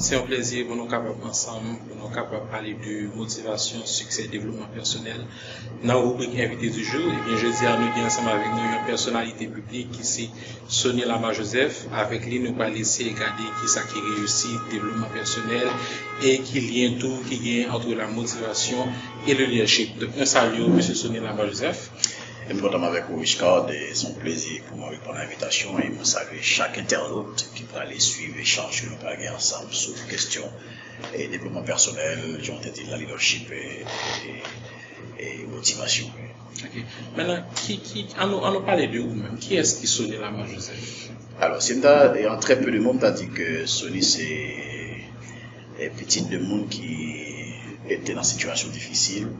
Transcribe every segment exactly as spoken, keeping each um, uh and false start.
Se yon plezi pou nou kapab ansanm, pou nou kapab pale de motivasyon, siksè, devlopman pèsonèl. Nan ribrik Envite di jou, ebyen, jodi a, nou gen ansanm avèk nou yon pèsonalite piblik ki se Sony Lama Joseph. Avèk li, nou pral eseye gade kisa ki reyisi, devlopman pèsonèl, e ki lyen tou ki gen ant la motivasyon e le leadership. Donk, nou salye w, mesye Sony Lama Joseph. M kontan avèk ou, Richecard, e se yon plezi pou mwen reponn a envitasyon e mwen salye chak entènot ki prale swiv echanj ke nou pral gen ansanm sou kesyon e devlopman pèsonèl, jan w te di l, leadership e, e, e motivasyon. Ok. Mentnan, ki, ki, an nou, an nou pale de ou menm. Kiyès ki Sony Lama Joseph? Alò, si m ta, e an trè pe de mo, m ta di ke Sony se e pitit de moun ki te nan sitiyasyon difisil.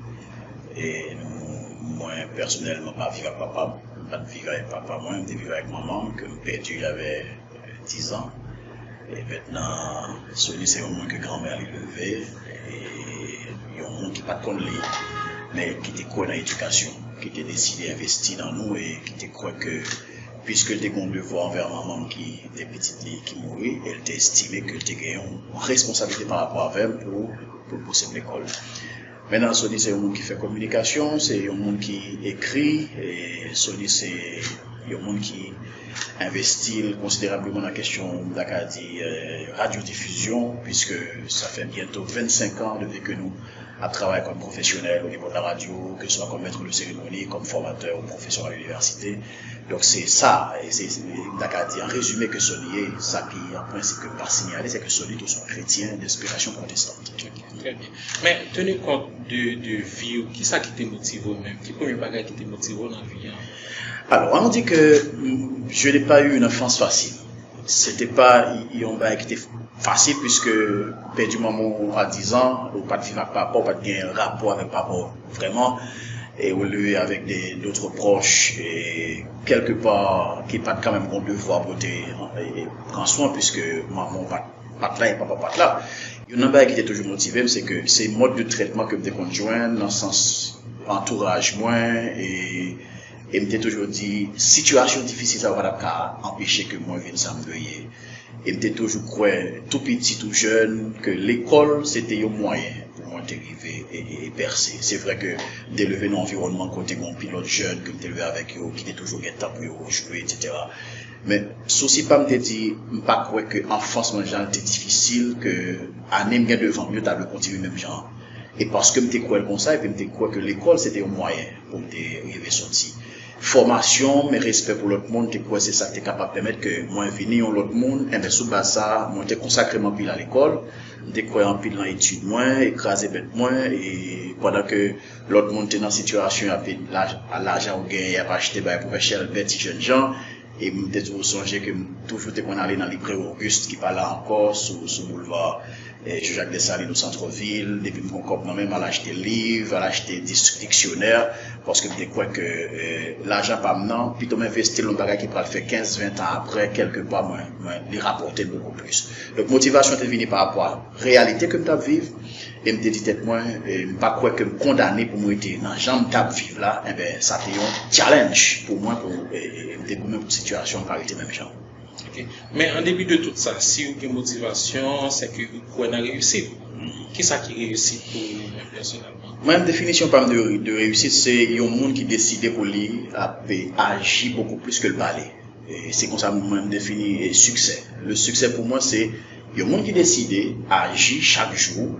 E nou, mwen, pèsonèlman, pa viv ak papa m. M pa t viv avèk papa mwen, m te viv avèk manman m, ke m pèdi lè m te gen dizan. E mentnan, Sony se yon moun ke granmè li leve, e yon moun ki pa t konn li, men ki te kwè nan edikasyon, ki te deside envesti nan nou e ki te kwè ke piske l te gen yon devwa anvè manman m ki te pitit li ki mouri, e l te estime ke l te gen yon responsablite pa rapò avè m pou, pou l pouse m lekòl. Mentnan, Sony se yon moun ki fè kominikasyon, se yon moun ki ekri, e Sony se yon moun ki envesti l konsiderableman nan kesyon, m ta ka di, eh, radyodifizyon, piske sa fè byento vennsenk an depi ke nou ap travay kòm pwofesyonèl o nivo de la radyo, ke swa kòm mèt de seremoni, kòm fòmatè ou pwofesè a linivèsite. Donk, se sa, e se, se, m ta ka di, an rezime, ke Sony ye, sa ki, an prensip, ke m pa sinyale, se ke Sony tou se yon kretyen de enspirasyon pwotestan. Trè byen. Men, tenu kont de, de vi w, kisa ki te motive w menm? Ki premye bagay ki te motive w nan vi an? Alors, on dit que mm, je n'ai pas eu une enfance facile. Se te pa y- yon bagay ki te fasil, piske pèdi manman w a dizan, ou pa t viv ak papa, ou pa t gen rapò avèk papa w vrèman, e ou leve avèk de, d'autres proches, e kèlke pa, ki pa t kanmenm gen yon devwa pou te e, e, pran swen, piske manman w pa t, pa t la e papa pa t la. Youn nan bagay ki te toujou motive m, se ke se mòd de trètman ke m te konn jwenn, nan sans antouraj mwen, e, e m te toujou di, sitiyasyon difisil sa yo pa t ap ka anpeche ke mwen vin sa m dwe ye. E m te toujou kwè, tou piti, tou jèn, ke lekòl se te yon mwayen pou mwen te rive e, e, e pèse. Se vre ke m te leve nan yon anviwònman kote gen anpil lòt jèn ke m te leve avèk yo, ki te toujou gen tan pou yo jwe, etsetera. Men, sousi pa m te di, m pa kwè ke anfans mwen jan l te difisil, ke ane m gen devan m yo ta dwe kontinye menm jan an. E paske m te kwè l konsa, epi m te kwè ke lekòl se te yon mwayen pou m te rive soti. Fòmasyon m e respè pou lòt moun, m te kwè se sa k te kapab pèmèt ke mwen vini yon lòt moun, enben sou baz sa a, mwen te konsakre m anpil a lekòl, m te kwè anpil nan etid mwen, e kraze bèt mwen, e pandan ke lòt moun te nan sitiyasyon y ap, lajan ou genyen, y ap achte bagay pou fè chèlbè ti jèn jan, e m te toujou sonje ke m toujou te konn ale nan libreri Auguste ki pa la ankò, sou, sou boulva eh, Jean-Jacques Dessalines ou Santrevil, depi m gon kòb nan men m, al achte liv, al achte dis- diksyonè, paske m te kwè ke eh, lajan pa m nan, pito m envesti l nan bagay ki pral fè kenz, ven tan apre, kèlke pa mwen, mwen li rapòte m bokou plis. Donk, motivasyon te vini pa rapò a reyalite ke m t ap viv, e m te di tèt mwen, eh, m pa kwè ke m kondane pou m rete nan jan m t ap viv la, enben, sa te yon challenge pou mwen, pou eh, eh, m te goumen pou sitiyasyon an pa rete menm jan. Ok. Men an depi de tout sa, si ou gen motivasyon, se ke ou kwè nan reyisit. Kisa ki reyisit pou ou menm pèsonèlman? Mwen, definisyon pa m de, de reyisit, se yon moun ki deside pou li ap aji bokou plis ke l pale. E se konsa mwen m defini eh, siksè. Le siksè pou mwen, se yon moun ki deside aji chak jou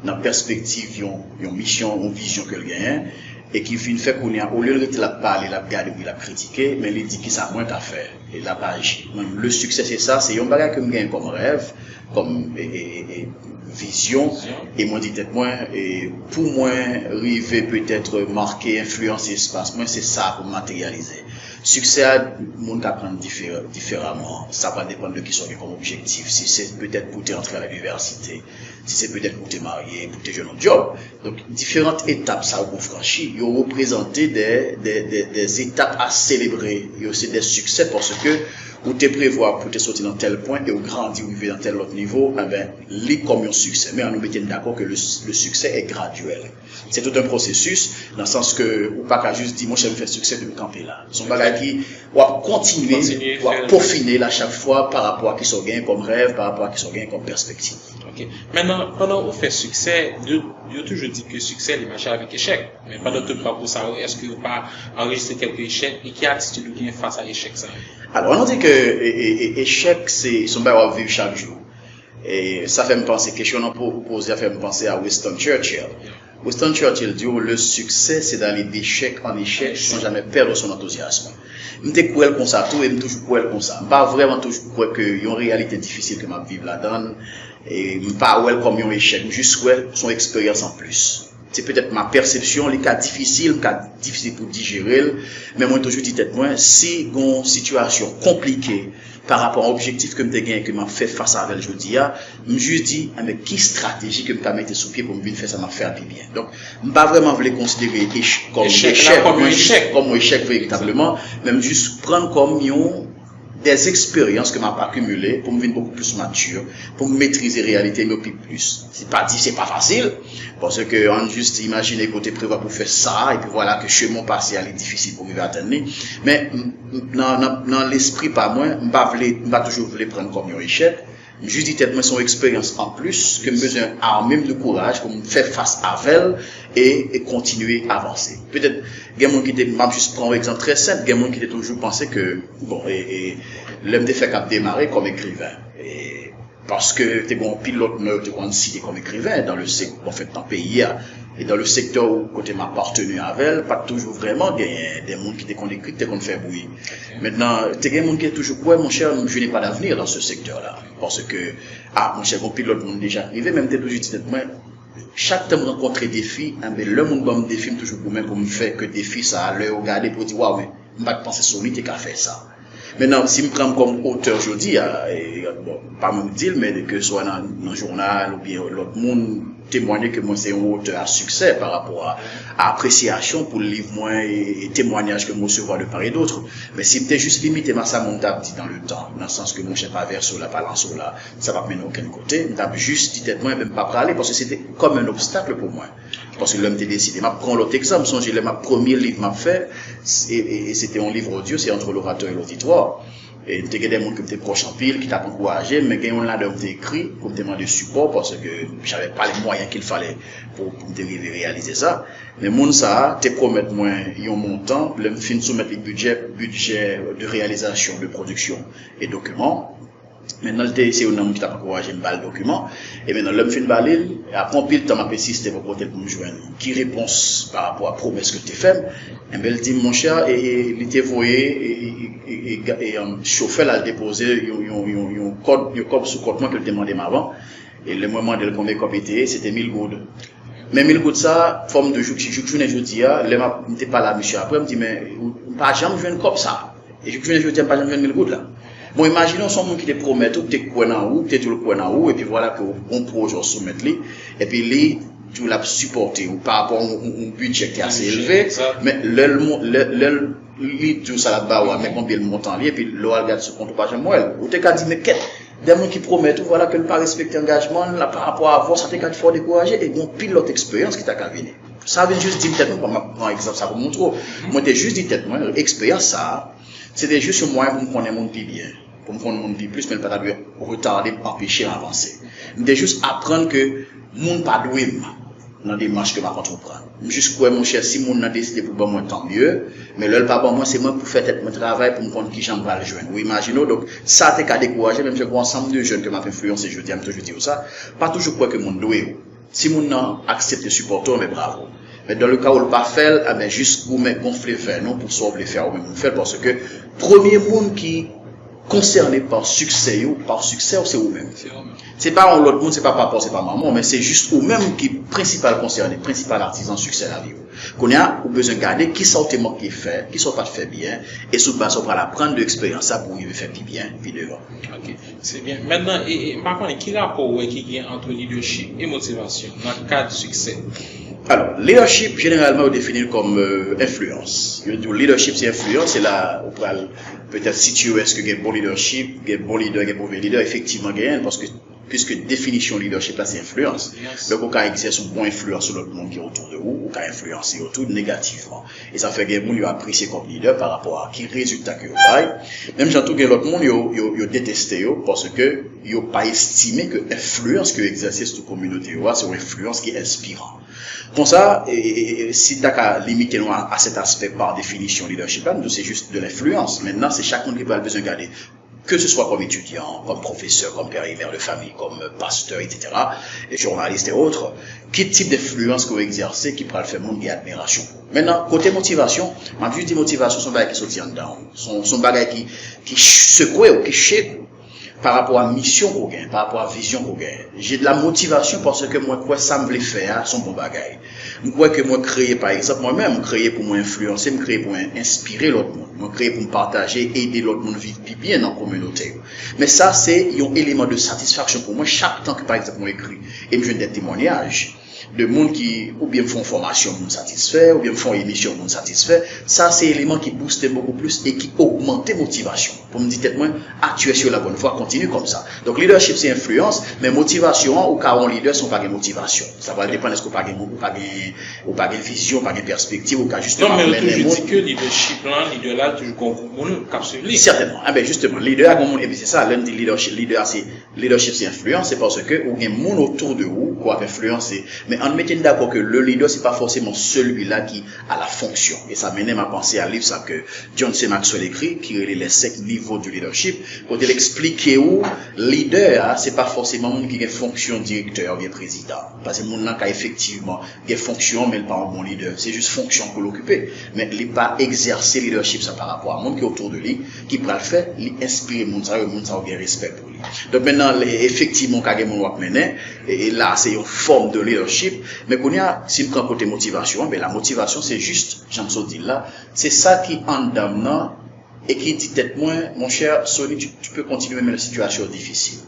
nan pèspektiv yon, yon misyon, yon vizyon ke l genyen, e ki fin fè kounye a, olye l rete l ap pale, l ap gade, oubyen l ap kritike, men li di kisa mwen ka fè, e l ap aji. Mwen, le siksè se sa, se yon bagay ke m genyen kòm rèv, kòm e, e, e, e, vizyon, e mwen di tèt mwen, e pou mwen rive petèt make, enfliyanse espas mwen, se sa pou m materyalize. Siksè a, moun ka pran l difere- diferaman, sa pral depann de kisa w gen kòm objektif, si se petèt pou w te antre a linivèsite, si se petèt pou w te marye, pou w te jwenn yon djòb. Donk, diferan etap sa yo pou w franchi, yo reprezante de, de, de, de etap a selebre, yo se de siksè paske ou te prevwa pou te soti nan tèl pwen e ou grandi, ou rive nan tèl lòt nivo, enben, li kòm yon siksè. Men ann nou mete n dakò ke le, le succès est graduel. Se tout un processus, nan sans ke ou pa ka jis di, monchè, m fè siksè, epi m kanpe la. Se yon bagay ki, w ap kontinye, w ap pofine l a chak fwa pa rapò a kisa w genyen kòm rèv, pa rapò a kisa w genyen kòm pèspektiv. Ok. Mentnan, pandan ou fè siksè, yo, yo toujou di ke siksè li mache avèk echèk. Men pandan tout pakou sa yo, èske ou pa anrejistre kèlke echèk e ki atitid ou gen fas a echèk sa yo? Alò, ann nou di ke e, e, e, echèk se se yon bagay w ap viv chak jou. E sa fè m panse, kesyon nan pou ou poze a fè m panse a Winston Churchill. Winston Churchill di w, le succès, c'est d'aller d'échec en échec sans jamais perdre son enthousiasme. M te kwè l konsa tou e m toujou kwè l konsa. M pa vrèman toujou kwè ke yon reyalite difisil ke m ap viv ladan l, e m pa wè l kòm yon echèk. M jis wè l se yon eksperyans anplis. Se petèt ma pèsepsyon, li ka difisil, m ka difisil pou dijere l, men mwen toujou di tèt mwen, si gon sitiyasyon konplike pa rapò a objektif ke m te genyen, ke m ap fè fas avè l jodi a, m jis di, enben, ki estrateji ke m ka mete sou pye pou m vin fè sa m ap fè a pi byen? Donk, m pa vrèman vle konsidere ech- kòm echèk, kòm yon echèk veritableman, men m jis pran l kòm yon des eksperyans ke m ap akimile pou m vin bokou plis mati, pou m metrize reyalite m yo pi plis. Se pa di se pa fasil, paske ann jis imajine ke w te prevwa pou fè sa, epi vwala ke chemen w pase a li difisil pou rive atenn li. Men m- m- nan, nan, nan lespri pa mwen, m pa vle, m pa toujou vle pran l kòm yon echèk. M jis di tèt mwen se yon eksperyans anplis ke m bezwen ame m de kouraj pou m fè fas avè l e, e kontinye avanse. Petèt gen moun ki te, m ap jis pran yon egzanp trè senp, gen moun ki te toujou panse ke, bon, e, e, lè m te fèk ap demare kòm ekriven, e, paske te gen anpil lòt non yo te konn site kòm ekriven dan le sèk, bon, fèt nan peyi a. E dan le sektè kote m aparteni avè l, pa t toujou vrèman genyen de moun ki te konn ekri, ki te konn fè bri. Mentnan, te gen moun ki te toujou kwè, monchè, je n'ai pas d'avenir dans ce secteur-là. Paske, a, monchè, gon pil lòt moun deja k rive, men m te toujou di tèt mwen, chak tan m rankontre defi, enben, lè moun ban m defi, m toujou goumen pou m fè ke defi sa a, lè yo gade, pou yo di, waw, men m pa t panse Sony te ka fè sa. Mentnan, si m pran m kòm otè jodi a, e, bon, pa mwen k di l, men ke swa nan, nan jounal oubyen lòt moun temwanye ke mwen se yon otè a siksè pa rapò a, a apresyasyon pou liv mwen e, e temwanyaj ke m resevwa de part et d'autre. Men si m te jis limite m a sa moun t ap di dans le temps, nan sans ke monchè pa vèse w la, pa lanse w la, sa p ap mennen okenn kote, m t ap jis di tèt mwen, enben, m pa prale, paske se te kòm yon obstak pou mwen. Paske lè m te deside, m ap pran yon lòt egzanp, sonje lè m ap premye liv m ap fè, e, e, e se te yon liv odyo, se Entre l'orateur et l'auditoire. E m te gen de moun ke m te pwòch anpil, ki t ap ankouraje m, men gen youn ladan yo m te ekri pou m te mande sipò, paske j'avais pas les moyens qu'il fallait pou, pou m te rive reyalize sa. Men moun sa a te pwomèt mwen yon montan, lè m fin soumèt li bidjè, budget de réalisation, de production et documents. Mentnan, li te, se youn nan moun ki t ap ankouraje m ba l dokiman. E mentnan, lè m fin ba li l, apre anpil tan m ap ensiste pou pote l pou m jwenn ki repons pa rapò a pwomès ke l te fè m, enben, l di m, monchè, e, e, li te voye e, e, e, e, e, e, um, chofè l al depoze yon, yon, yon, yon kòb, yon kòb sou kont mwen ke l te mande m avan. E lè mwen mande l konbyen kòb li te ye, se te mil goud. Men mil goud sa, fò m di w, jouk, jouk jounen jodi a, lè m ap, m te pale a misye apre, m di, men, ou, ou pa janm jwenn kòb sa. E jouk jounen jodi a, m pa janm jwenn mil goud la. Bon, imajine w se yon moun ki te pwomèt ou, ki te kwè nan ou, ki te di w l kwè nan ou, epi vwala ke w gon pwojè w soumèt li, epi li di w l ap sipòte ou pa rapò a yon, yon, yon bidjè ki te ase elve, men lè l mon- lè, lè l- li di w sa l ap ba ou a, men konbyen l montan li, epi lè w al gade sou kont ou pa janm wè l. Ou te ka di, men kèt, de moun ki pwomèt ou, vwala ke l pa respekte angajman l la pa rapò avè w, sa te ka fè w dekouraje, e gon pil lòt eksperyans ki ta ka vini. Sa vin jis di m tèt mwen, m ap pran egzanp sa pou m montre w. Mwen te jis di tèt mwen, eksperyans sa a, se te jis yon mwayen pou m konnen moun pi byen, pou m konnen moun pi plis, men l pa ta dwe retade m, anpeche m avanse. M te jis aprann ke moun pa dwe m nan demach ke m ap antreprann. M jis kwè, monchè, si moun nan deside pou ban mwen, tan mye, men lè l pa ban mwen, se mwen pou fè tèt mwen travay pou m konn kijan m pral jwenn. Ou imajine w, donk, sa te ka dekouraje, menm jan gon ansanm de jèn ke m ap enfliyanse jodi a, m toujou di yo sa, pa toujou kwè ke moun dwe w. Si moun nan aksepte sipòte w, men bravo. Men dans le cas où l pa fè l, enben, jis goumen gonfle venn ou pou sa w vle fè a, ou menm ou fè l, paske premye moun ki konsène pa siksè yo, pa siksè w, se ou menm. Se pa yon lòt moun, se pa papa w, se pa manman w, men se jis ou menm ki prensipal konsène, prensipal atizan siksè lavi w. Kounye a, ou bezwen gade kisa w te manke fè, kisa w pa t fè byen, e sou baz sa w pral aprann de eksperyans sa pou w rive fè pi byen, pi devan. Ok, se byen. Mentnan, e, e, m pa konnen ki rapò ou wè ki gen ant lidèchip e motivasyon nan kad siksè. Alò, leadership, jeneralman, yo defini l kòm euh, enfliyans. Yo di w leadership se enfliyans, e la ou pral petèt sitiye èske gen bon leadership, gen bon lidè, gen move lidè, efektivman genyen l, paske piske definisyon leadership la se enfliyans. Donk ou ka egzèse yon bon enfliyans sou lòt moun ki otou de ou, ou ka enfliyanse yo tou negativman. E sa fè gen moun yo apresye kòm lidè pa rapò a ki rezilta ke yo bay. Menm jan tou gen lòt moun yo, yo, yo deteste yo paske yo pa estime ke enfliyans ke yo egzèse sou kominote yo a se yon enfliyans ki enspiran. Konsa, e, e, e, si n ta ka limite nou a, a sèt aspè pa definisyon leadership la, nou di se jis de lenfliyans. Mentnan, se chak moun ki pral bezwen gade ke se swa kòm etidyan, kòm pwofesè, kòm pè e mè de fanmi, kòm pastè, etsetera, e jounalis e otre, ki tip denfliyans ke w egzèse ki pral fè moun gen admirasyon pou ou? Mentnan, kote motivasyon, m ap jis di motivasyon se yon bagay ki soti anndan w. Se yon, se yon bagay ki, ki sekwe w, ki shake ou pa rapò a misyon ke w gen, pa rapò a vizyon ke w gen. J'ai de la motivation paske mwen kwè sa m vle fè a se yon bon bagay. M kwè ke mwen kreye, pa egzanp, mwen menm, m kreye pou mwen enfliyanse, m kreye pou mwen enspire lòt moun. Mwen kreye pou m pataje, ede lòt moun viv pi byen nan kominote yo. Men sa se yon eleman de satisfaksyon pou mwen chak tan ke, pa egzanp, mwen ekri e m jwenn de temwanyaj de moun ki, oubyen m fè yon fòmasyon, moun satisfè, oubyen m fè yon emisyon, moun satisfè. Sa se eleman ki booste m bokou plis e ki ogmante motivasyon pou m di tèt mwen, ah, tu es sur la bonne voie, kontinye konsa. Donk, leadership se enfliyans, men motivasyon an, ou ka yon lidè san w pa gen motivasyon. Sa pral depann èske w pa gen, ou pa gen, ou pa gen vizyon, ou pa gen pèspektiv, ou ka jisteman mennen moun. Non, men yo toujou di ke leadership lan, lidè la toujou gen yon gwoup moun k ap swiv li. Sètènman. Enben, jisteman, lidè a gen moun, epi se sa, lè n di leadership, lidè a se, leadership se enfliyans, se paske ou gen moun otou de ou ke w ap enfliyanse. Men ann mete n dakò ke le leader, se pa fòseman celui-là qui a la fonction. E sa mennen m a panse a liv sa ke John C. Maxwell ekri, ki rele Les cinq niveaux du leadership, kote l eksplike ou, lidè a, se pa fòseman moun ki gen fonksyon direktè oubyen prezidan. Paske moun nan ka efektivman gen fonksyon, men l pa yon bon lidè. Se jis fonksyon ke l okipe. Men li pa egzèse leadership sa pa rapò a moun ki otou de li, ki pral fè li enspire moun sa yo, moun sa yo gen respè pou li. Donk, mentnan, efektivman, ou ka gen moun w ap mennen, e, e la, se yon fòm de leadership. Men kounye a, si m pran kote motivasyon an, ben la motivasyon, se jis, jan m sot di l la, se sa ki anndan m nan, e ki di tèt mwen, mon cher Sony, tu, tu peux continuer, men la situation est difficile.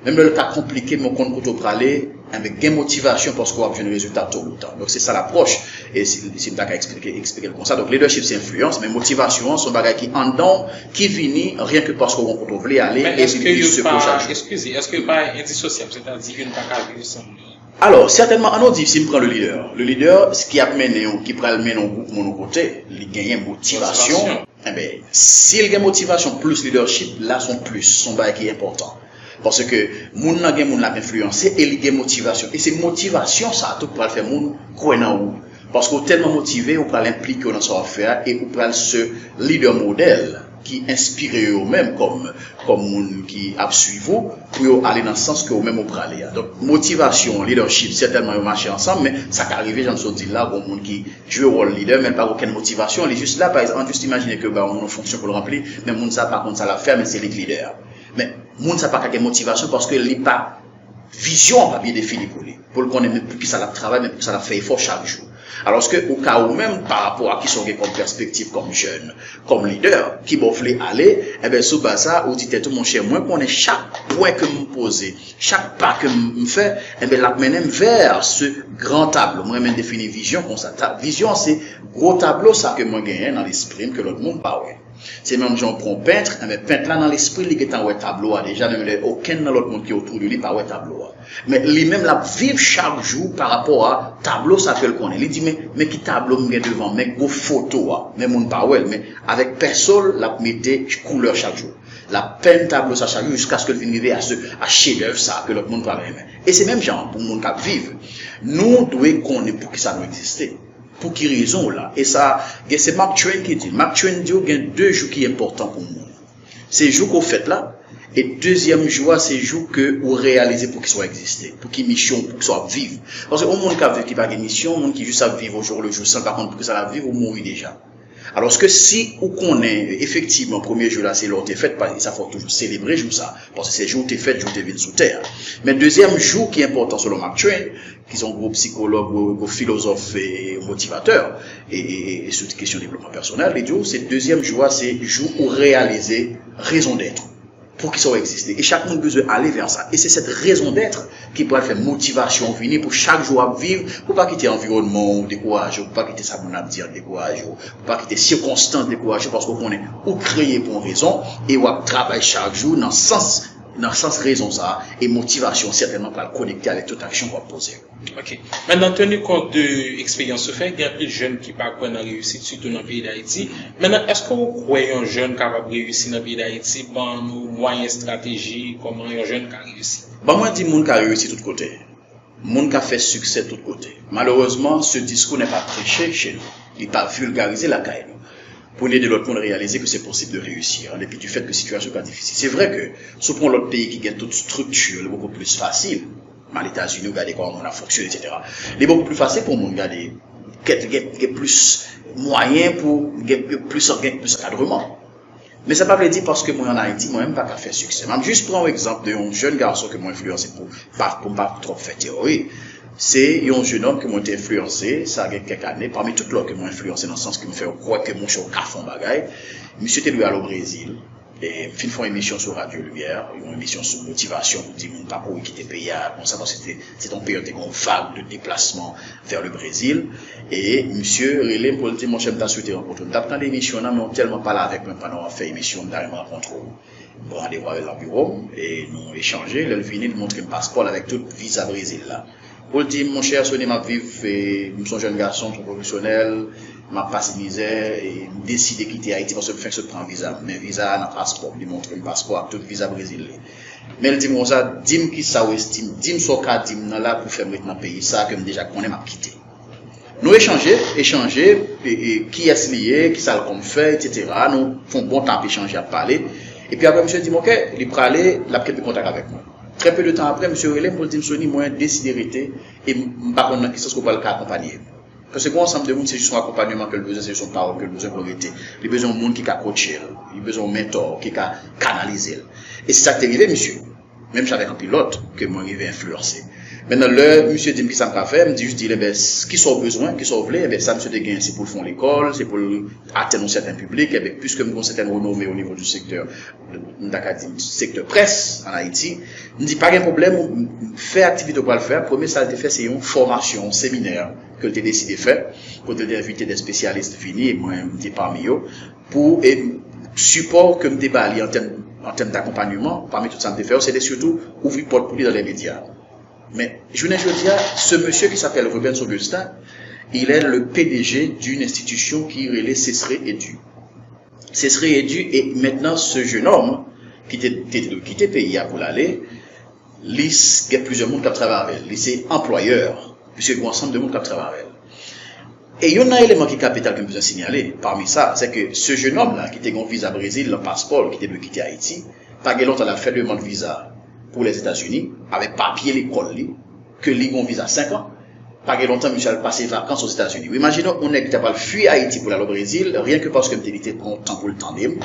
Menm lè l ka konplike, men w konn kote w prale, enben, gen motivasyon paske w ap jwenn rezilta to ou ta. Donk, se sa lapwòch. E si, si m ta ka eksplike, eksplike l konsa. Donk, leadership se enfliyans, men motivasyon an, se yon bagay ki anndan w, ki vini, ryen ke paske w konn kote w vle ale, epi li vin sekwe w chak jou. Men èske yo pa, eskize, èske yo pa endisosyab, sètadi youn pa ka viv san lòt? Alò, sètènman, ann nou di, si m pran le leader. Le leader, ki ap mennen w, ki pral mennen yon gwoup moun yon kote, li genyen motivasyon. Motivasyon. Enben, si l gen motivasyon plis leadership, la se yon plis, se yon bagay ki enpòtan. Paske moun nan gen moun l ap enfliyanse e li gen motivasyon. E se motivasyon sa a tou k pral fè moun kwè nan ou. Paske w tèlman motive, ou pral enplike w nan sa w ap fè a e ou pral se lidè modèl ki enspire yo menm kòm, kòm moun ki ap swiv ou pou yo ale nan sans ke ou menm ou prale a. Donk, motivasyon, leadership, sètènman yo mache ansanm, men sa ka rive, jan m sot di l la, gon moun ki jwe wòl lidè, men l pa gen okenn motivasyon, li jis la, pa egzanp, ann jis imajine ke yo ba yon moun yon fonksyon pou l ranpli, men moun sa pa konn sa l ap fè, men se li k lidè a. Men moun sa pa ka gen motivasyon paske li pa, vizyon an pa byen defini pou li, pou l konnen men poukisa l ap travay, men poukisa l ap fè efò chak jou. Alòske ou ka ou menm, pa rapò a kisa w gen kòm pèspektiv, kòm jèn, kòm lidè, kibò w vle ale, enben, sou baz sa, ou di tèt ou, monchè, mwen konnen chak pwen ke m poze, chak pa ke m, m fè, enben, l ap mennen m vè se gran tablo. Mwen renmen defini vizyon konsa. Ta, vizyon an se gwo tablo sa ke mwen genyen nan lespri m ke lòt moun pa wè. Se menm jan w pran yon pent, enben, pent la nan lespri li gentan wè tablo a deja, menm lè okenn nan lòt moun ki otou de li pa wè tablo a. Men li menm l ap viv chak jou pa rapò a tablo sa ke l konnen. Li di, men, men ki tablo m gen devan m, men gwo foto a, men moun pa wè l, men avèk pèso l, l ap mete koulè chak jou. L ap penn tablo sa chak jou jiskaske l vin rive a se, a chedèv sa ke lòt moun pral renmen. E se menm jan an pou moun k ap viv. Nou dwe konnen poukisa nou egziste. Pou ki rezon w la? E sa, gen se Mark Twain ki di l. Mark Twain di w gen de jou ki enpòtan pou moun. Se jou ke w fèt la, e dezyèm jou a, se jou ke ou reyalize poukisa w egziste, pou ki misyon, poukisa w ap viv. Paske yon moun k ap viv ki pa gen misyon, yon moun ki jis ap viv au jour le jour, san l pa konn poukisa l ap viv, ou mouri deja. Alòske si ou konnen, efektivman, premye jou la, se lè w te fèt, pa, sa fè w toujou selebre jou sa, paske se jou w te fèt, jou w te vin sou tè a. Men dezyèm jou ki enpòtan selon Mark Twain, ki se yon gwo psikològ, gwo, gwo filozòf e motivatè, e, e, e, e sou kesyon devlopman pèsonèl, li di w se dezyèm jou a, se jou ou reyalize rezon dèt ou. Poukisa w egziste? E chak moun bezwen ale vè sa. E se cette raison d'être ki pral fè motivasyon w vini pou chak jou w ap viv, pou pa kite anviwònman w dekouraje w, pou pa kite sa moun ap di an dekouraje w, pou pa kite sikonstans dekouraje w, paske w konnen ou kreye pou yon rezon e w ap travay chak jou nan sans nan sans rezon sa a, e motivasyon sètènman pral konekte avèk tout aksyon w ap poze. Ok. Maintenant, tenu compte de eksperyans ou fè, gen anpil jèn ki pa kwè nan reyisit, sitou nan peyi Dayiti. Maintenant, èske ou kwè yon jèn kapab reyisi nan peyi Dayiti? Ban nou mwayen, estrateji, kòman yon jèn ka reyisi? Ban mwen di, moun ka reyisi tout kote. Moun ka fè siksè tout kote. Malerezman, ce discours n'est pas prêché chez nous. Li pa vilgarize lakay nou. Pou n ede lòt moun reyalize ke se posib de reyisi, an depi du fèt ke sitiyasyon ka difisil. Se vre ke si w pran lòt peyi ki gen tout strikti, li bokou plis fasil. Al Etazini, ou gade kòman moun ap fonksyone, etsetera. Li bokou pli fasil pou moun gade kèt gen, gen plis mwayen pou gen plis gen plis ankadreman. Men sa pa vle di paske mwen an Ayiti, mwen menm m pa ka fè siksè. M ap jis pran yon egzanp de yon jèn gason ke mwen enfliyanse pou pa pou m pa twòp fè teyori. Se yon jennonm ke mwen te enfliyanse, sa gen kèk ane, pami tout lòt ke mwen enfliyanse nan sans ke m fè yo kwè ke monchè ou ka fè yon bagay. Misye te dwe al o Brezil. E m fin fè yon emisyon sou Radyo Limyè, yon emisyon sou motivasyon pou di moun pa kouri kite peyi a konsa, paske se te yon peryòd te gen yon vag de deplasman vè le Brezil. E misye rele m pou l di, monchè, m ta swete rankontre w. M t ap tande emisyon an, men w tèlman pale avèk mwen pandan w ap fè emisyon, m ta renmen rankontre w. Bon, randevou avè l nan biwo m, e nou echanje. Lè l vini, l montre m paspò l avèk tout viza Brezil la. Pou l di m, monchè, Sony, m ap viv, e, m se yon jèn gason, m se yon pwofesyonèl, m ap pase mizè, e m deside kite Ayiti paske m fenk sot pran viza m. Men viza a nan paspò m, li montre m paspò ak tout viza Brezil li. Men l di m konsa, di m kisa w estime, di m sa w ka di m nan la pou fè m ret nan peyi sa a ke m deja konnen m ap kite. Nou echanje, echanje, e, e, kiyès li ye, kisa l konn fè, etsetera. Nou fè yon bon tan ap echanje, ap pale. Epi apre, misye di m, oke, li prale, l ap kenbe kontak avèk mwen. Trè pe de tan apre, misye rele m pou l di m, Sony, mwen deside rete e m pa konn nan ki sans ke w pral ka akonpanye m. Paske gen yon ansanm de moun, se jis yon akonpanyeman ke l bezwen, se jis yon pawòl ke l bezwen pou l rete. Li bezwen yon moun ki ka kotche l, li bezwen yon mentò ki ka kanalize l. E se sa k te rive misye. Menm jan avèk anpil lòt ke mwen rive enfliyanse. Mentnan, lè misye di m kisa m ka fè, m di jis di l, enben, kisa w bezwen, kisa w vle, enben, sa misye te gen, se pou l fè yon lekòl, se pou l atenn yon sèten piblik, enben, piske m gen yon sètèn renome o nivo du sektè, m ta ka di sektè près an Ayiti, m di pa gen pwoblèm, fè aktivite w pral fè a. Premye sa l te fè, se yon fòmasyon, yon seminè ke l te deside fè, kote l te envite de espesyalis vini, e mwen, m te pami yo, pou e sipò ke m te ba li an tèm an tèm d'akonpanyeman, pami tout sa m te fè yo, se te sitou ouvri pòt pou li nan lè medya. Men, jounen jodi a, ce monsieur qui s'appelle Rubens Augustin, il est le P D G d'une institution ki rele Sesre Edu. Sesre Edu, e mentnan, ce jeune homme ki te, te, te kite peyi a pou l ale, li s- gen plizyè moun k ap travay avè l. Li se anplwayè, piske gen yon ansanm de moun k ap travay avè l. E youn nan eleman ki kapital ke m bezwen sinyale, pami sa, se ke ce jeune homme la ki te gen yon viza Brezil nan paspò l, ki te dwe kite Ayiti, pa gen lontan l al fè demann viza pou Lèzetazini, avèk papye lekòl li, ke li gen yon viza senk an. Pa gen lontan, misye al pase vakans Ozetazini. Ou imajine w, yon nèg ki ta pral fui Ayiti pou l al o Brezil, ryen ke paske m te, li te pran yon tan pou l tande m,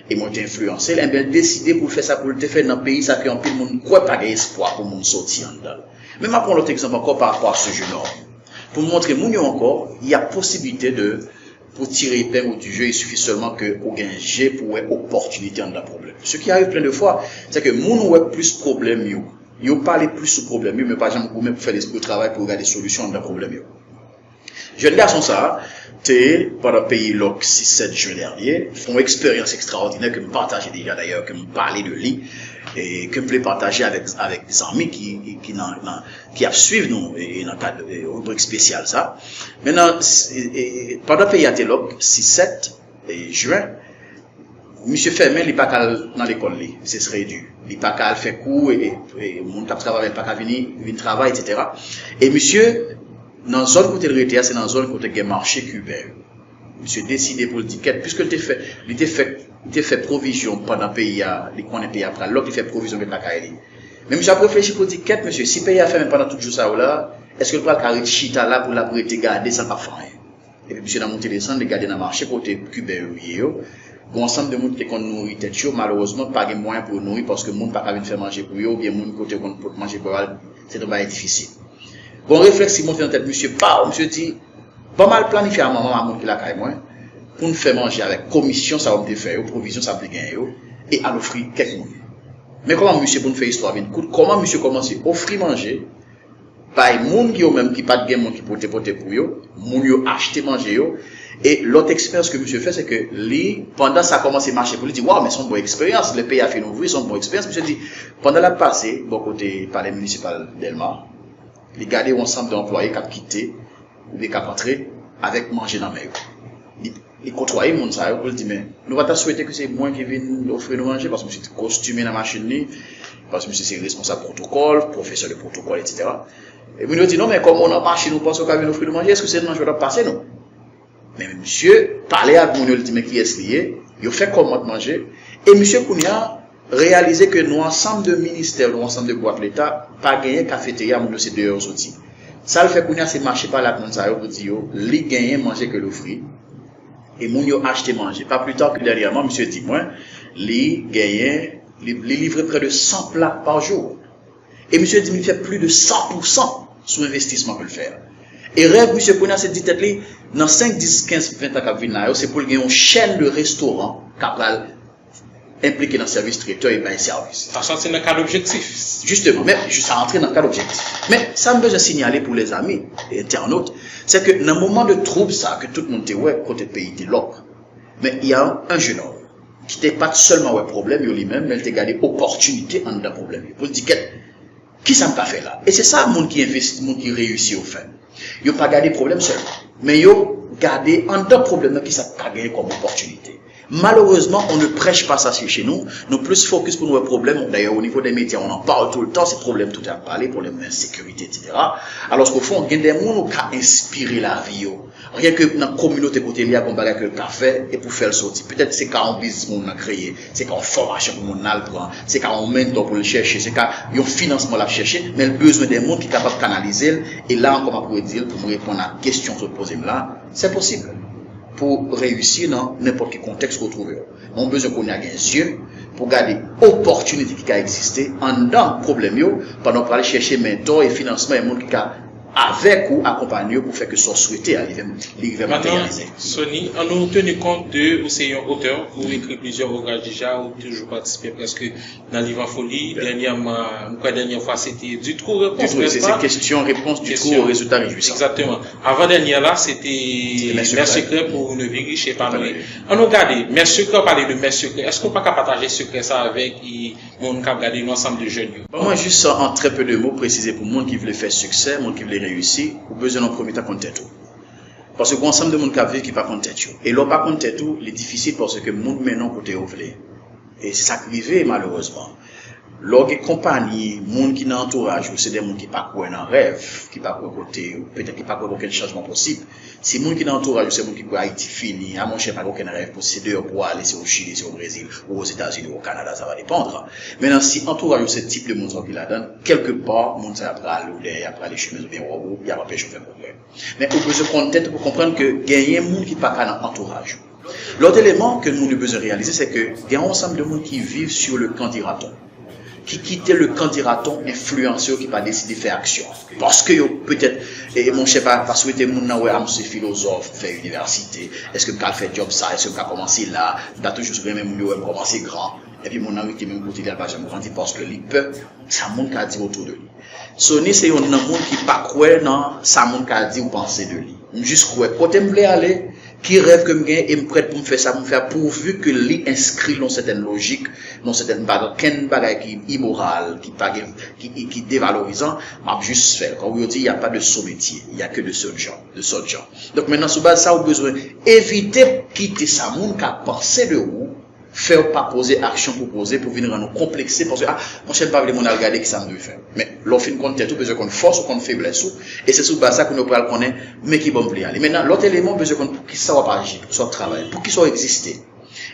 e mwen te enfliyanse l, enben, l deside pou l fè sa pou l te fè nan peyi sa ke anpil moun kwè pa gen espwa pou moun soti anndan l. Men m ap pran lòt egzanp ankò pa rapò a ce jeune homme. Pou m montre moun yo ankò, y a posibilite de pou tire epeng ou du jeu, il suffit seulement ke ou gen je pou wè opòtinite anndan pwoblèm. Ce qui arrive plein de fois, c'est que moun wè plis pwoblèm yo. Yo pale plis sou pwoblèm yo, men yo pa janm goumen pou fè lespri yo travay pou yo gade solisyon anndan pwoblèm yo. Jèn gason sa a te, pandan peyi Lòk sis sèt jen dènye, fè yon eksperyans ekstraòdinè ke m pataje deja dayè, ke m pale de li, e ke m vle pataje avèk, avèk zanmi ki, ki nan, nan, ki ap swiv nou e, e nan kad e, ribrik espesyal sa. Mentnan, s- e, e, pandan peyi a te lòk, sis sèt e, jen, misye fèmen, li pa ka al nan lekòl li, se sre di. Li pa ka al fè kou, e, e, e moun k ap travay avè l pa ka vini, vin travay, etsetera. E misye, nan zòn kote l rete a, se nan zòn kote gen mache kiben yo. Misye deside pou l di kèt, piske l te fè, li te fè, li te fè pwovizyon pandan peyi a, li konnen peyi a pral lòk, li fè pwovizyon gen lakay li. Men misye ap reflechi pou l di kèt, mesye, si peyi a fèmen pandan tout jou sa yo la, èske l pral ka ret chita la pou l ap rete gade san l p ap fè anyen? Epi misye nan monte desann, li gade nan mache kote kiben yo ye yo. Gen yon ansanm de moun ki te konn nouri tèt yo, malerezman, pa gen mwayen pou yo nouri paske moun pa ka vin fè manje pou yo, oubyen moun kote yo konn pot manje pou yo al, se te yon bagay difisil. Gen yon reflèks ki monte nan tèt misye, paw, misye di, ban m al planifye a manman m a moun ki lakay mwen, pou n fè manje avèk komisyon sa yo m te fè yo, pwovizyon sa m te genyen yo, e al ofri kèk moun. Men kòman misye, pou n fè istwa vin kout, kòman misye kòmanse ofri manje bay moun ki yo menm ki pa t gen moun ki pote pote pou yo, moun yo achte manje yo. E lòt eksperyans ke misye fè, se ke li, pandan sa kòmanse mache pou li, di, waw, men se yon bon eksperyans, lè peyi a fin ouvri, se yon bon eksperyans. Misye di, pandan l ap pase bò kote palè minisipal Dèlma, li gade yon ansanm de anplwaye k ap kite oubyen k ap antre avèk manje nan men yo. Li, li kotwaye moun sa yo pou l di, men nou pa ta swete ke se mwen ki vin ofri nou manje, paske misye te kostime nan machin li, paske misye se responsab pwotokòl, pwofesè de pwotokòl, etsetera. E moun yo di, non, men kòm ou nan machin, ou panse ou ka vin ofri nou manje, èske se nan jwèt w ap pase nou? Men misye pale ak moun yo, li di, men kiyès li ye? Yo fè kòmand manje. E misye kounye a reyalize ke nan ansanm de ministè, nan ansanm de bwat leta, pa genyen kafeterya, moun yo se deyò yo soti. Sa l fè kounye a, se mache pale ak moun sa yo pou di yo, li genyen manje ke l ofri. E moun yo achte manje. Pa pli ta ke dènyèman, misye di mwen, li genyen, li, li livre près de san pla pa jou. E misye di m li fè plis de san pou san sou envestisman ke l fè a. E rèv misye kounye a, se di tèt li, nan senk, dis, kenz, ven tan k ap vin la yo, se pou l gen yon chèn de restoran k ap pral enplike nan sèvis trètè e bay sèvis. Sa sòti nan kad objektif. Jisteman, men sa rantre nan kad objektif. Men sa m bezwen sinyale pou lèzami entènot, se ke nan moman de twoub sa ke tout moun te wè kote peyi te lòk, men y a un jeune homme ki te pa t sèlman wè pwoblèm yo li menm, men l te gade opòtinite anndan pwoblèm yo. Pou l di, kèt, kisa m ka fè la? E se sa moun ki envesti, moun ki reyisi yo fè. Yo pa gade pwoblèm sèlman, men yo gade anndan pwoblèm nan kisa k ka genyen kòm opòtinite. Malheureusement, on ne prêche pas ça chez nous. Nou plis fokis pou nou wè pwoblèm. D'ailleurs, au niveau des médias, on en parle tout le temps. Se pwoblèm tout ap pale, pwoblèm ensekirite, etsetera. Alòske, o fon, gen de moun ou ka enspire lavi yo. Ryen ke nan kominote kote li a, gon bagay ke l ka fè e pou fè l soti. Petèt se ka yon biznis moun nan kreye, se ka yon fòmasyon pou moun nan al pran, se ka yon mentò pou l chèche, se ka yon finansman l ap chèche, men l bezwen de moun ki kapab kanalize l. E la ankò, m ap redi l pou m reponn a kesyon w sot poze m la, se posib pou reyisi nan nenpòt ki kontèks ke w twouve w. Men w bezwen kounye a gen zye pou gade opòtinite ki ka egziste anndan pwoblèm yo, pandan w pral chèche mentò e finansman e moun ki ka avèk ou, akonpanye w pou fè ke sa w swete a, li rive, li rive materyalize. Sony, annou teni kont de ou se yon otè, ou ekri plizyè ouvraj deja, ou toujou patisipe prèske nan Liv an Foli. Dènyèman, m kwè dènyè fwa se te Dutroux Réponse, nèspa? Dutroux, se kesyon repons, Dutroux, rezilta rejwisan. Egzakteman. Avan dènyè la, se te Mè Sekrè pou nou vin rich epanouye. Annou gade, Mè Sekrè, pale de Mè Sekrè. Èske w pa ka pataje sekrè sa avèk moun k ap gade nou, ansanm de jèn yo? Ban mwen jis an trè pe de mo presize pou moun ki vle fè siksè, moun ki vle reyisi, ou bezwen nan premye tan konn tèt ou. Paske gon ansanm de moun k ap viv ki pa konn tèt yo. E lè w pa konn tèt ou, li difisil paske moun mennen w kote yo vle. E se sa k rive, malerezman. Lè w gen konpayi, moun ki nan antouraj ou, se de moun ki pa kwè nan rèv, ki pa kwè kote, petèt ki pa kwè gen okenn chanjman posib. Si moun ki nan antouraj ou se moun ki kwè Ayiti fini, a monchè, pa gen okenn rèv posib, se deyò pou w ale, se o Chili, se o Brezil, ou Ozetazini, ou o Kanada, sa va depandre. Mentnan, si antouraj ou se tip de moun sa yo ki ladan l, kèlkepa, moun sa yo ap rale w dèyè, y ap rale chemiz oubyen wòb ou, y ap anpeche w fè pwogrè. Men ou bezwen konn tèt ou pou konprann ke genyen moun ki pa ka nan antouraj ou. Lòt eleman ke moun yo bezwen reyalize, se ke gen yon ansanm de moun ki viv sur le quand dira-t-on, ki kite le quand dira-t-on enfliyanse yo, ki pa deside fè aksyon. Paske yo petèt, e, e monchè, pa, pa swete moun nan wè, a, m se filozòf, m fè inivèsite, èske m ka al fè djòb sa, èske m ka kòmanse la, m ta toujou renmen moun yo wè m kòmanse gran. Epi moun nan rete menm kote li a, l pa janm grandi paske li pè sa moun ka di otou de li. Sony se youn nan moun ki pa kwè nan sa moun ka di ou panse de li. M jis kwè kote m vle ale, ki rèv ke m gen, e m prèt pou m fè sa pou m fè a, pouvi ke li enskri nan yon sètèn lojik, nan yon sètèn bagay, kenn bagay ki imoral, ki pa gen, ki, ki, ki devalorizan, m ap jis fè l. Kòm yo di, y a pas de sot métier, y a que de sots gens, de sots gens. Donk, mentnan, sou baz sa, ou bezwen evite kite sa moun ka panse de ou fè w pa poze aksyon pou poze, pou vin rann ou konplekse, paske, a, monchè, m pa vle moun al gade kisa m dwe fè. Men, lè w fin konn tèt ou, bezwen konn fòs ou, konn feblès ou, e se sou baz sa ke nou pral konnen, men ki bò m vle ale. Mentnan, lòt eleman, w bezwen konn poukisa w ap aji, poukisa w ap travay, poukisa w egziste.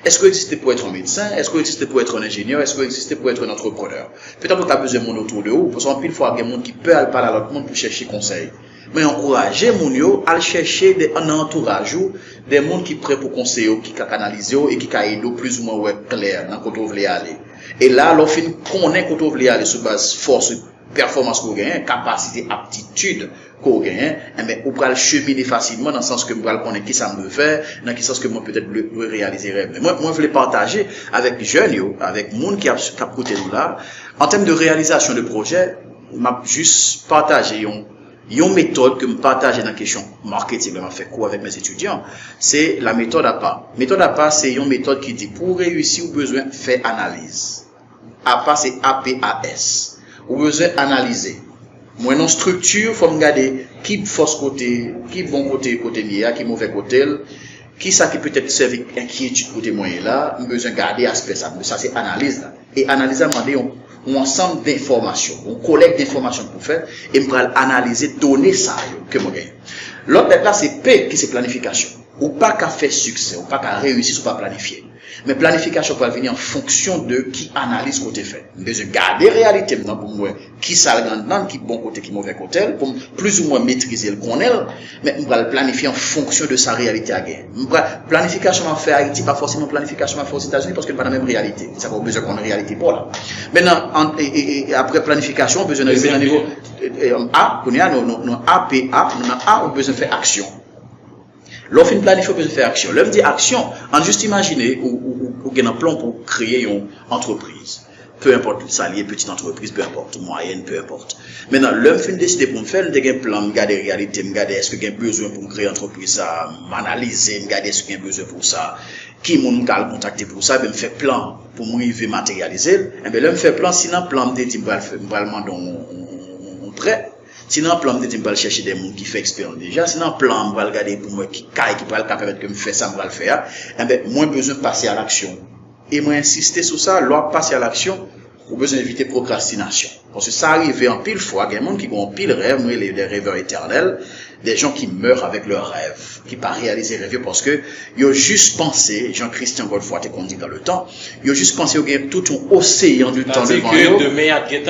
Èske w egziste pou èt yon medsen? Èske w egziste pou èt yon enjenyè? Èske w egziste pou èt yon antreprenè? Petèt ou ta bezwen moun otou de ou, paske anpil fwa gen moun ki pè al pale a lòt moun pou chèche konsèy. Men ankouraje moun yo al chèche de, nan antouraj ou, de moun ki prè pou konseye w, ki ka kanalize w e ki ka ede w plizoumwen wè klè nan kote w vle ale. E la, lè w fin konnen kote w vle ale sou baz fòs ou, pèfòmans ke w genyen, kapasite, aptitid ke w genyen, enben, ou pral chemine fasilman nan sans ke m pral konnen kisa m dwe fè, nan ki sans ke mwen petèt dwe, dwe reyalize rèv mwen. Mwen, mwen vle pataje avèk jèn yo, avèk moun ki ap, k ap koute nou la, an tèm de reyalizasyon de pwojè, m ap jis pataje yon, yon metòd ke m pataje nan kesyon marketing, lè m ap fè kou avèk mes étudiants, se la méthode apa. Metòd apa, se yon metòd ki di, pou w reyisi, ou bezwen fè analiz. Apa se A P A S. Ou bezwen analize. Mwen nan strikti, fò m gade ki fòs kote, ki bon kote, kote m ye a, ki movè kote l, ki sa ki petèt sèvi enkyetid kote mwen ye la, m bezwen gade aspè sa. Sa se analiz la. E analiz la mande yon, yon ansanm denfòmasyon, yon kolèk denfòmasyon pou fè, e m pral analize done sa yo ke mwen genyen. Lòt lèt la se P, ki se planifikasyon. Ou pa ka fè siksè, ou pa ka reyisi si w pa planifye. Men planifikasyon pral vini an fonksyon de ki analiz ke w te fè. M bezwen gade reyalite m nan pou m wè ki sa l gen anndan l, ki bon kote, ki movè kote l, pou m plizoumwen metrize l, konnen l, men m pral planifye an fonksyon de sa reyalite a gen. M pral, planifikasyon m ap fè Ayiti pa fòseman planifikasyon m ap fè Ozetazini paske n pa nan menm reyalite. Se sa k fè w bezwen konn reyalite pa w la. Mentnan, an, e, e, e, apre planifikasyon, w bezwen rive nan nivo e, e, A, kounye a, nou, nou, nou A P A, nou nan A, ou bezwen fè aksyon. Lè w fin planifye, w bezwen fè aksyon. Lè m di aksyon, ann jis imajine ou, ou, ou, ou gen nan plan w pou w kreye yon antrepriz. Peu importe sa l ye, pitit antrepriz, peu importe, mwayèn, peu importe. Mentnan, lè m fin deside pou m fè l, m te gen plan, m gade reyalite, m gade èske gen bezwen pou m kreye antrepriz sa, m analize, m gade èske gen bezwen pou sa, ki moun m ka al kontakte pou sa, epi m fè plan pou m rive materyalize l. Enben, lè m fè plan, si nan plan m te di m pral fè, m pral mande yon, yon, yon, yon prè, si nan plan m te di m pral chèche de moun ki fè eksperyans deja, si nan plan m pral gade pou m wè ki kay ki pral ka pèmèt ke m fè sa m pral fè a, enben, mwen bezwen pase a laksyon. E mwen ensiste sou sa, lè w ap pase a laksyon, ou bezwen evite pwokrastinasyon. Paske sa rive anpil fwa, gen moun ki gen anpil rèv, m rele yo de rêveurs éternels, des gens qui meurent avec leurs rêves, ki pa reyalize rèv yo paske yo jis panse, jan Christian Godefroy te konn di dans le temps, yo jis panse yo gen tout yon oseyan de tan devan yo.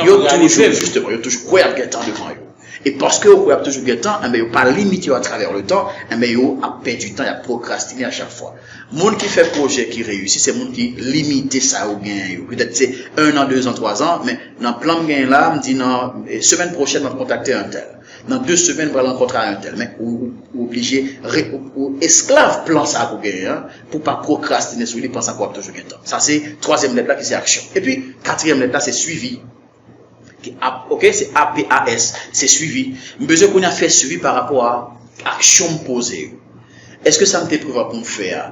Yo toujou, jisteman, yo toujou kwè y ap gen tan devan yo. E paske yo kwè y ap toujou gen tan, enben, yo pa limite yo atravè le tan, enben, yo ap pèdi tan, y ap pwokrastine a chak fwa. Moun ki fè pwojè ki reyisi, se moun ki limite sa yo genyen yo. Petèt se un an, deux ans, trois ans, men nan plan m genyen la, m di nan, e, semèn pwochèn, m ap kontakte entèl. Nan de semèn, m pral rankontre a entèl. Men ou, ou, ou oblije, re, ou, ou esklav plan sa ke w genyen an, pou w pa pwokrastine sou li, pansan ke w ap toujou gen tan. Sa se twazyèm lèt la ki se aksyon. Epi, katriyèm lèt la se swivi. Ki ap, ok, se A P A S, se swivi. M bezwen kounye a fè swivi pa rapò a aksyon m poze yo. Èske sa m te prevwa pou m fè a,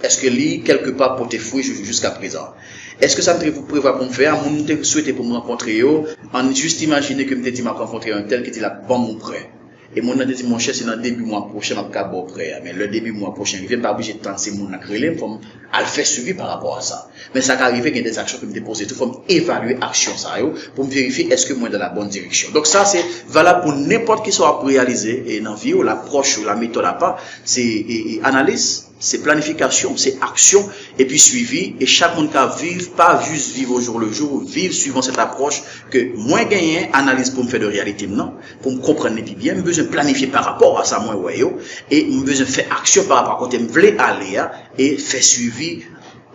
èske li, kèlkepa, pote fwi jou, jiska prezan? Èske sa m te prevwa pou m fè a, moun m te swete pou m rankontre yo, ann jis imajine ke m te di m ap rankontre entèl ki di l ap ban m yon prè. E moun nan te di m, monchè, se nan debi mwa pwochen m ap ka ba w prè a. Men lè debi mwa pwochen rive, m pa oblije tann se moun nan k rele m, fò m al fè swivi pa rapò a sa. Men sa ka rive, gen de aksyon ke m te poze tou, fò m evalye aksyon sa yo pou m verifye èske mwen dans la bonne direction. Donk sa se valab pou nenpòt ki sa w ap reyalize e nan vi w, lapwòch ou, la méthode apa, se e, e, analiz, se planifikasyon, se aksyon, epi swivi, e chak moun ka viv, pa jis viv au jour le jour, viv suivant cette approche ke mwen genyen, analiz pou m fè de reyalite m nan, pou m konprann li pi byen, m bezwen planifye pa rapò a sa mwen wè yo, e m bezwen fè aksyon pa rapò a kote m vle ale a, e fè swivi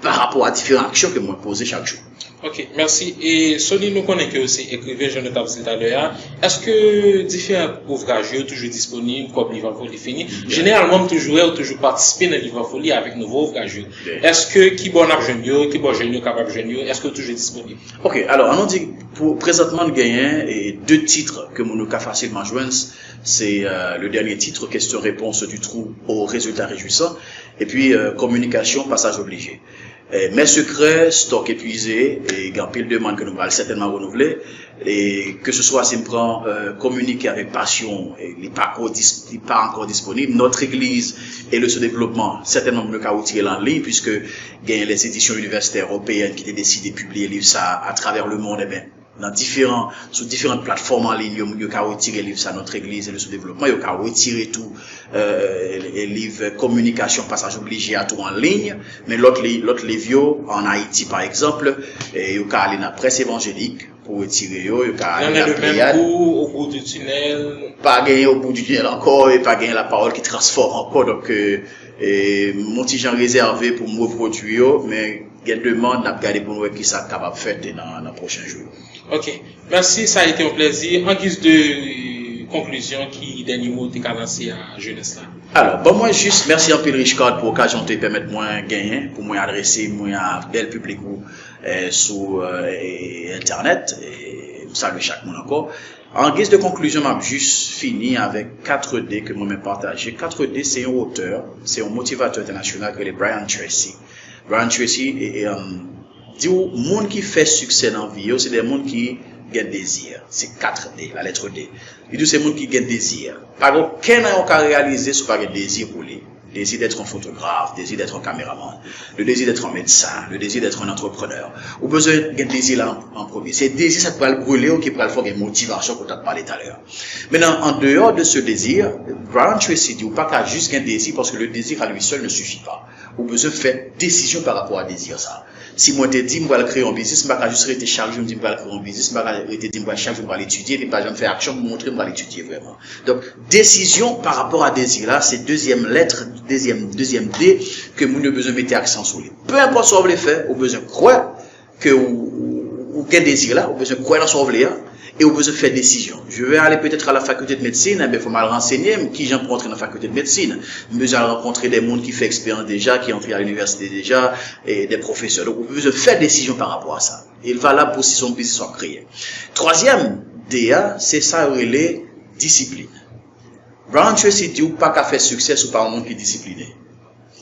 pa rapò a diferan aksyon ke mwen poze chak jou. Ok, mèsi. E Sony, nou konnen ke w se ekriven, jan nou t ap di l talè a. Èske diferan ouvraj yo toujou disponib kòm Liv an Foli fini? Jeneralman, m toujou wè w toujou patisipe nan Liv an Foli avèk nouvo ouvraj yo. Èske, kibò n ap jwenn yo, kibò jèn yo kapab jwenn yo, èske w toujou disponib? Ok, alò, ann nou di, pou prezantman, n genyen e, de tit ke moun yo ka fasilman jwenn, se euh, le dernier titre, Questions-réponses du trou aux résultats réjouissants, epi euh, Communication, passage obligé. Eh, Mes secrets, stock épuisé, e gen anpil demann ke nou pral sètènman renouvle. E ke se swa si m pran euh, Communiquer avec passion, e li pa ankò dis, li pa ankò disponib. Notre église et le sous-développement, sètènman moun yo ka retire l an liy, puiske gen les éditions universitaires européennes ki te deside pibliye liv sa a travè le monde, enben, nan diferan, sou diferan platfòm an liy yo, moun yo ka retire liv sa, Notre église et le sous-développement, yo ka retire tou euh, liv Communication, passage obligé a tou an liy, men lòt li, lòt liv yo, ann Ayiti pa egzanp, e yo ka ale nan Presse Évangélique pou retire yo, yo ka ale nan Pléiade. Au bout du tunnel. Pa genyen Au bout du tunnel ankò, e pa genyen La Parole qui transforme ankò, donk euh, e, m on ti jan rezève pou m repwodui yo, men gen demann, n ap gade pou n wè kisa k kapab fèt nan, nan pwochen jou yo. Ok. Merci, ça a été un plaisir. En guise de konklizyon, ki dènye mo ou te ka lanse a jenès la? Alò, ban mwen jis, mèsi anpil Richcard pou okazyon w te pèmèt mwen genyen pou mwen adrese mwen a bèl piblik ou eh, sou eh, entènèt. Eh, m salye chak moun ankò. An giz de konklizyon, m ap jis fini avèk kat D ke mwen menm pataje. Kat D se yon otè, se yon motivatè entènasyonal ki rele Brian Tracy. Brian Tracy e, e, um, di w moun ki fè siksè nan vi yo, se de moun ki gen dezi. Se kat D, la lettre D. Li di w se moun ki gen dezi. Pa gen okenn nan yo ka reyalize si w pa gen dezi pou li. Désir d'être un photographe, désir d'être un caméraman, le désir d'être un médecin, le désir d'être un entrepreneur. Ou bezwen gen dezi la an, an premye. Se dezi sa k pral brile w ki pral fè w gen motivasyon pou w t ap pale talè. Maintenant, en dehors de ce désir, Brian Tracy di ou pa ka jis gen dezi paske le désir à lui seul ne suffit pas. Ou bezwen fè desizyon pa rapò a dezi sa. Si mwen te di m pral kreye yon biznis, m pa ka jis rete chak jou m di m pral kreye yon biznis, m pa ka rete di m pral chak jou m pral etidye, epi m pa janm fè aksyon pou montre m pral etidye vrèman. Donk, desizyon pa rapò a dezi la, se dezyèm lèt, dezyèm, dezyèm D ke moun yo bezwen mete aksan sou li. Pe enpòt sa w vle fè, ou bezwen kwè ke ou, ou, ou gen dezi la, ou bezwen kwè nan sa w vle a, e ou bezwen fè desizyon. Je vais aller peut-être à la faculté de médecine, enben fò m al ransenye m kijan pou antre nan fakilte de medsin. M bezwen al rankontre de moun ki fè eksperyans deja, ki antre a linivèsite deja, e de pwofesè. Donk, ou bezwen fè desizyon pa rapò a sa. E l valab pou si se yon biznis w ap kreye. Twazyèm D a, se sa yo rele disiplin. Brian Tracy di ou pa ka fè siksè si w pa yon moun ki disipline.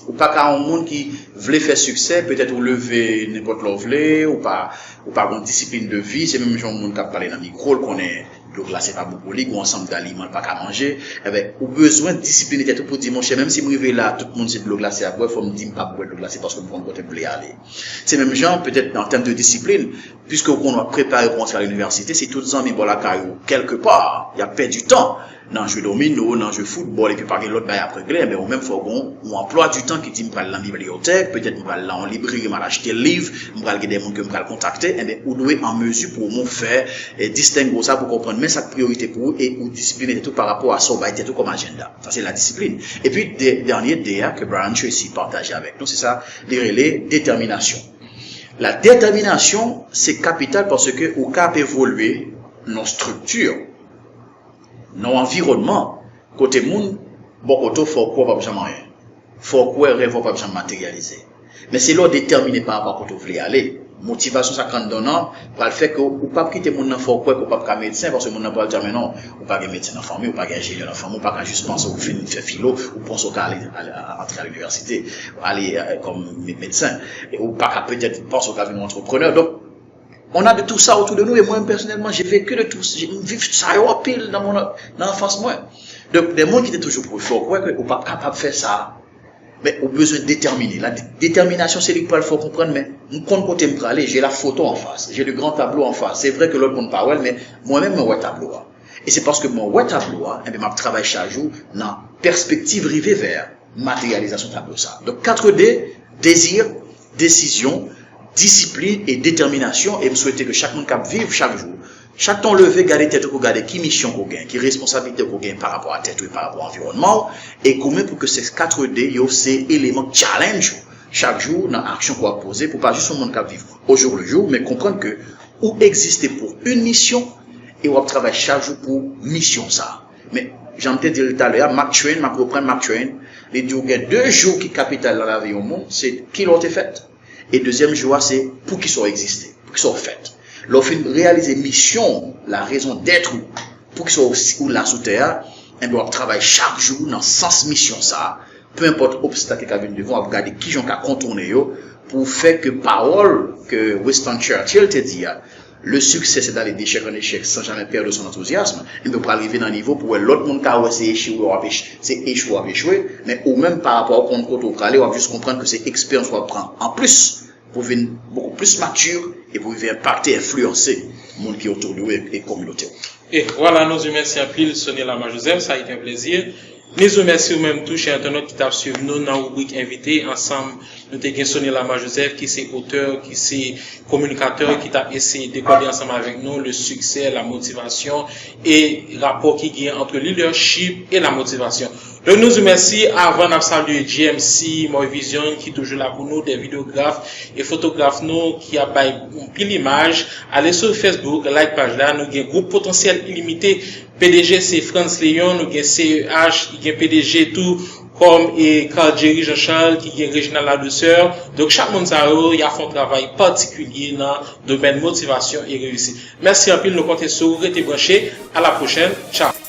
Ou pa ka yon moun ki vle fè siksè, petèt ou leve nenpòt lè w vle, ou pa, ou pa gen disiplin de vi, se menm jan yon moun k ap pale nan mikwo, l konnen dlo glase pa bon pou li, gen yon ansanm daliman l pa ka manje. Enben, ou bezwen disipline tèt ou pou di, monchè, menm si m rive la, tout moun se dlo glase y ap bwè, fò m di m p ap bwè dlo glase paske m konn kote m vle ale. Se menm jan, petèt, an tèm de disiplin, piske ou konn w ap prepare pou w antre a linivèsite, si tout zanmi bò lakay ou, kèlkepa, y ap pèdi tan nan jwe domino, nan jwe foutbòl, epi pa gen lòt bagay ap regle, enben, ou menm fò w gen yon anplwa di tan ki di m pral nan bibliyotèk, petèt m pral nan yon libreri, m al achte liv, m pral gen de moun ke m pral kontakte, enben, ou dwe an mezi pou ou menm fè eh, distenge sa pou konprann men sa k priyorite pou ou e ou disipline tèt ou pa rapò a sa w bay tèt ou kòm ajanda. Sa se la disiplin. Epi, de, dènye D a ke Brian Tracy pataje avèk nou, se sa li rele detèminasyon. La détermination, se kapital paske ou ka ap evolye nan yon estrikti, nan yon anviwònman, kote moun bò kote w fè w kwè w p ap janm anyen. Fè w kwè rèv ou p ap janm materyalize. Men se lè w detèmine pa rapò a kote w vle ale. Motivasyon sa k anndan w nan pral fè ke w p ap kite moun nan fè w kwè ke w p ap ka medsen, paske moun nan pral di, "A, men non, ou pa gen medsen nan fanmi, ou pa gen enjenyè nan fanmi, ou pa ka jis panse ou fin fè filo, ou panse ou ka ale, ale, antre a linivèsite, ale eh, kòm me- medsen. E ou pa ka petèt panse ou ka vin yon antreprenè." Donk, on a de tout ça autour de nous, e mwen pèsonèlman, j'ai vécu de tout, m viv sa yo anpil nan mon, nan anfans mwen. Donk, de moun ki te toujou pou fè w kwè ke ou p ap kapab fè sa. Men ou bezwen detèmine. La dé- détermination, se li ki pral fè w konprann, men m konn kote m prale, j'ai la photo en face, j'ai le grand tableau en face. Se vre ke lòt moun pa wè l, men mwen menm mwen wè tablo a. E se paske mwen wè tablo a, enben m ap travay chak jou nan pèspektiv rive vè materyalizasyon tablo sa. Donk, kat D, dezi, desizyon, disiplin e detèminasyon, e m swete ke chak moun k ap viv chak jou, chak tan w leve, gade tèt ou pou gade ki misyon ke w gen, ki responsablite ke w gen pa rapò a tèt ou e pa rapò a anviwònman w, e goumen pou ke se kat D yo se eleman k challenge ou chak jou nan aksyon ke w ap poze, pou w pa jis yon moun k ap viv au jour le jour, men konprann ke ou egziste pou yon misyon e w ap travay chak jou pou misyon sa. Men, jan m te di l talè a, Mark Twain, m ap reprann Mark Twain, li di w gen de jou ki kapital nan lavi yon moun, se kilè w te fèt, e dezyèm jou a se poukisa w egziste, poukisa w fèt. Lè w fin reyalize misyon w, la raison d'être ou, poukisa w, ou la sou tè a, enben w ap travay chak jou nan sans misyon sa a, pe enpòt obstak ki ka vin devan w, w ap gade kijan w ka kontounen yo pou w fè ke pawòl ke Winston Churchill te di a, le succès, c'est d'aller d'échec en échec sans jamais perdre son enthousiasme. Enben, ou pral rive nan nivo pou wè lòt moun ka wè se echwe w ap echwe, se echwe w ap echwe, men ou menm pa rapò a ou konn kote w prale, w ap jis konprann ke se eksperyans w ap pran anplis pou vin bokou plis mati e pou rive enpakte, enfliyanse moun ki otou de ou e, e kominote w. E vwala, nou di w mèsi anpil, Sonia Lama Joseph, ça a été un plaisir. Ni remèsye ou menm tou, chè entènòt ki t ap swiv nou nan ribrik Envite. Ansanm, nou te gen Sonia Lama Joseph, ki se otè, ki se kominikatè, ki t ap eseye dekode ansanm avèk nou le succès, la motivation e rapò ki gen entre leadership et la motivation. Donk nou di w mèsi avan n ap salye G M C Moy Vision ki toujou la pou nou, de videograf e fotograf nou ki ap bay anpil imaj. Ale sou Facebook, like paj la, nou gen gwoup Potansyèl Ilimite, P D G se Frantz Léon, nou gen C E H ki gen P D G tou kòm e Carl Jerry Jean Charles ki gen Reginald Ladouceur. Donk chak moun sa yo, y ap fè yon travay patikilye nan domèn motivasyon e reyisit. Mèsi anpil, nou konte sou ou, rete branche. A la pwochèn, tchao.